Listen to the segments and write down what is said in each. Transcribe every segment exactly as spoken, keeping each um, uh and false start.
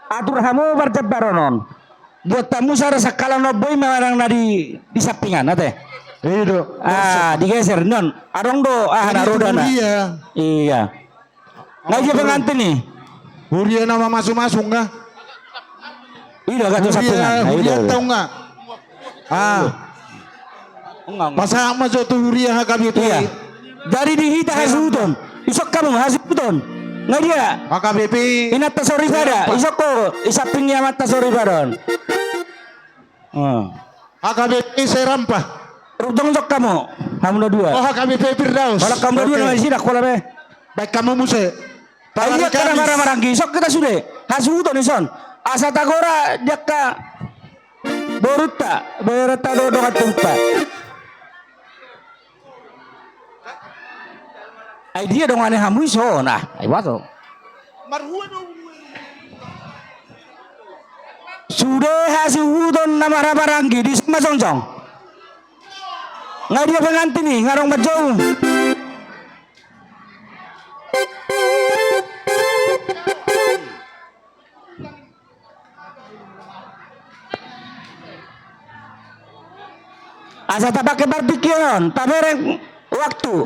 Atur hamu parjambaron on. Buat hamu sada sangkalan on, boi ma manang na di, di sampingan, ate. I do. Ah, digeser, non. Adong do, aha, na rodana. Iya. Nga i dia pengantin i? Huria na mamasu-masu nga. I do, agak tu sampingan. Huria, huria tau nga. Ah. Pasahat ma jo tu huria H K B P. Iya. Jadi di hita hasuhuton. Dison hamu hasuhuton. Nga i dia? H K B P. Inanta soripada. Dison ho, di samping ni amanta soripada on. H K B P Serampa. Jongjong hamu. Hamu na dua. Oh, H K B P Firdaus. Holan hamu na dua na disi, dakkola be. Baen hamu muse. Ai dia angka na marhahamaranggi, dison hita sude. Hasuhuton dison. Asa tagora di angka borunta, berenta do dongan tubuta. Ai dia dongani hamu dison, ah, ai boha do. Sude hasuhuton na marhahamaranggi, dison ma jongjong. Nga i dia pengantin i, nga adong manjou. Asa tapake partingkian on, tabereng waktu.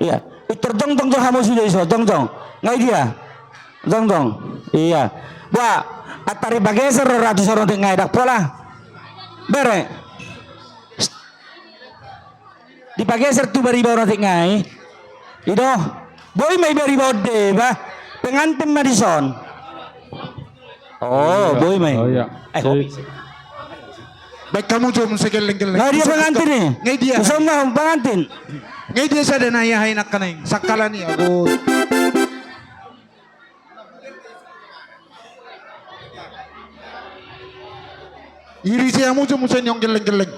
Iya, pintor jongjong jo hamu sude dison, jongjong. Nga i dia? Jongjong. Iya. Boha, antari pageser do ra dison otik nga i, ndang pola. Bere. Dipageser tu bariba on otik nga i. I do. Boi ma i bariba on deba. Pengantin ma dison. Oh, boi ma i. Oh, iya. Eh, hobi. Baen hamu jo muse gelleng-gelleng. Nga i dia pengantin i? Nga i dia? Dison ma pengantin. Nga i dia sada na i, aha i, nangkaning sangkalan i, ago. Irisi hamu jo muse nion gelleng-gelleng.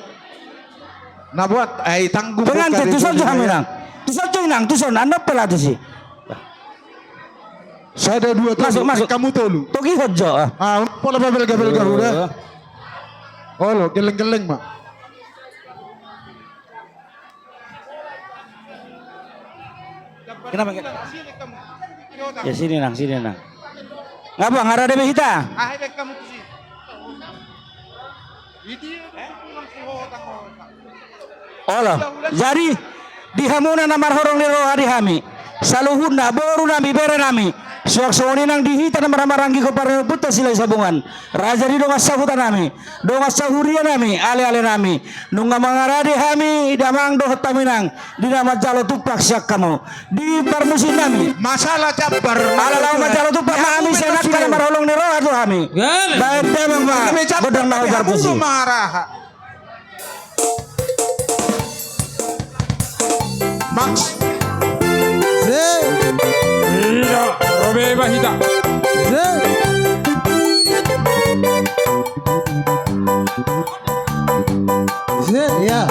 Na buat, ai tanggung. Pengantin, tuson jo hamu, Inang. Tuson jo, Inang, tuson. Andon pe laho tusi. Sada, dua, tolu. Masuk, masuk. Hamu tolu. Togihon jo, ah. Ah, pola babelga-belga huda. Olo, gelleng-gelleng ma. Kenapa, kenapa? Ya, sini, Nang, sini, Nang. Ngapa, nga rade be hita? Olo, jadi di hamuna na marholong ni roha di hami, saluhutna, boru nami, bere nami, suang songon i nang di hita na marhahamaranggi, parompuonta Silahisabungan, raja ni dongan sahuta nami, dongan sahuria nami, ale-ale nami. Nunga mangarade hami damang dohot haminang di na manjalo tumpak sian hamu di parmusik nami. Masalah jambar. Ala laho manjalo tumpak ma hami sian angka na marholong ni roha tu hami. Baen damang ma gondang na hupatusi. Max. Ida, robe ba hita. Iya.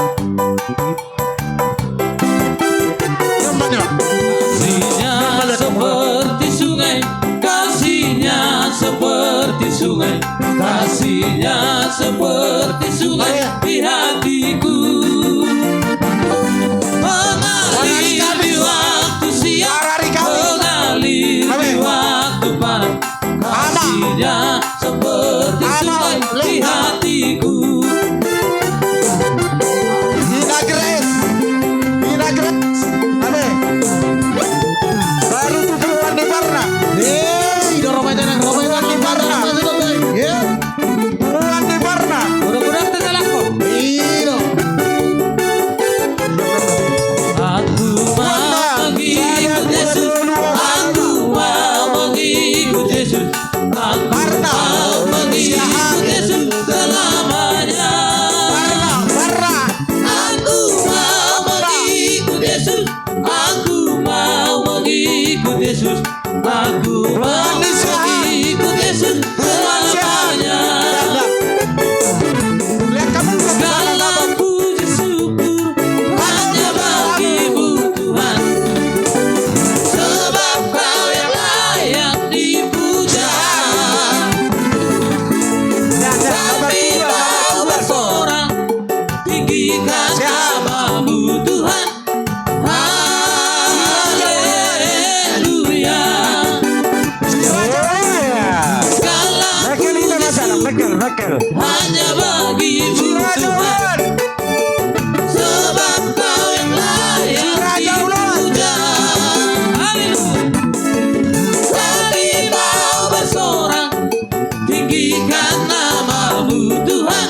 Kasihnya seperti sungai, kasihnya seperti sungai, kasihnya seperti sungai di hatiku. Mengalir di waktu siang, mengalir di waktu malam. Kasihnya seperti sungai di hatiku. Ina Grace. Ina Grace. Ame. Baru tu tuan di Barna. Eh, i do rupanya, Nang, rupanya. Tuan di Barna. Iya. Tuan di Barna. Udah, udah, kita lakukan. Iya. Hanya bagimu Tuhan. Sebab kau yang layak dipuja. Haleluya. Kami mau bersorak, tinggikan namamu Tuhan.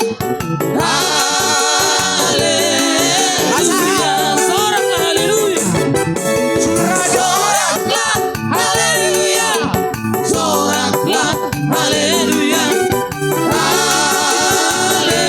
Haleluya. Sorak haleluya. Soraklah haleluya. Soraklah haleluya. Haleluya.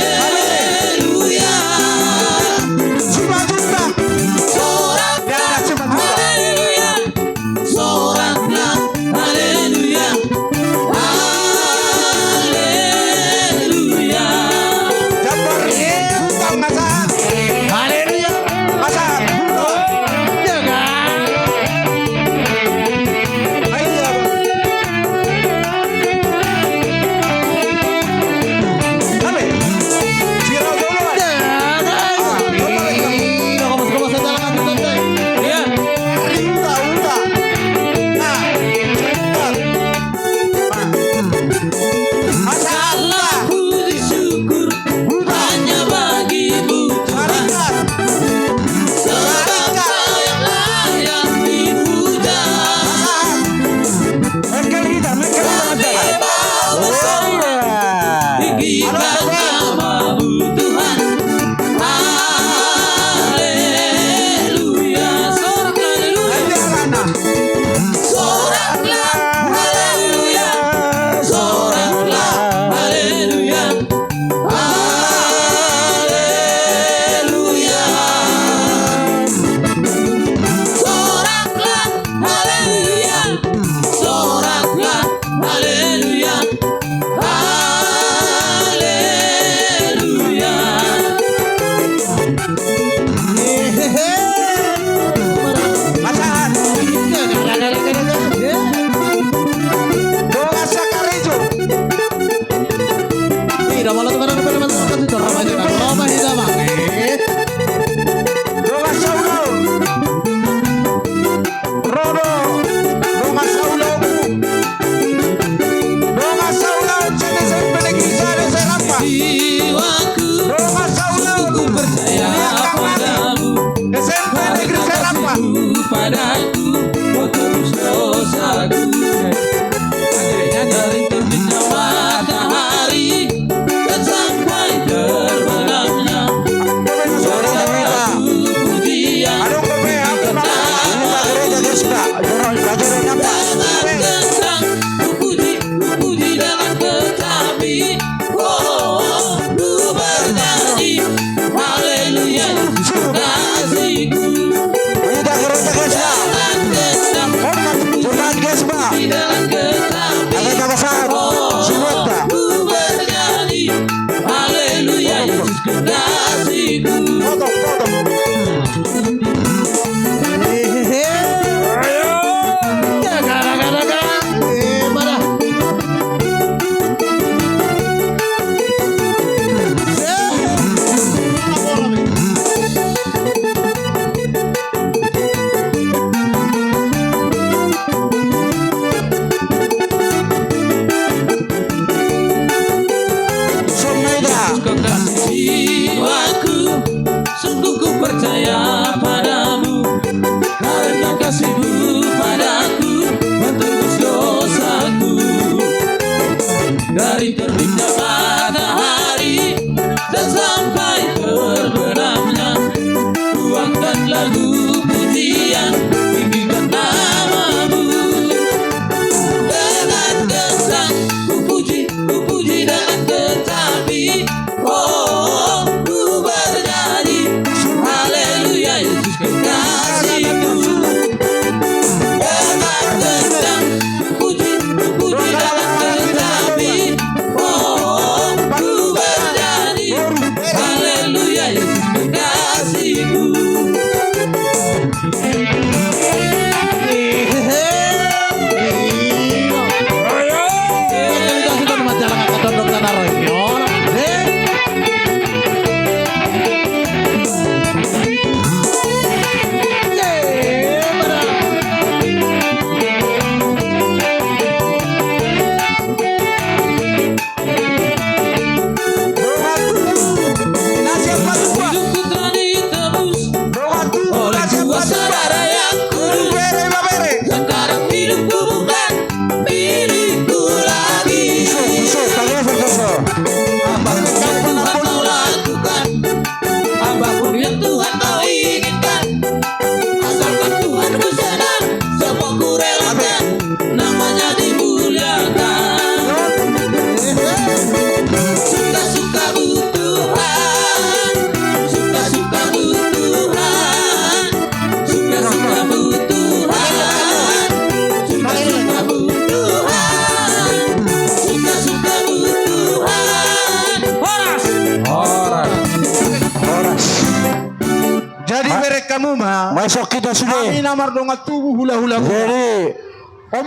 Masuk kita sudah. Kami na mardongan tubu hula-hula. Jadi. Om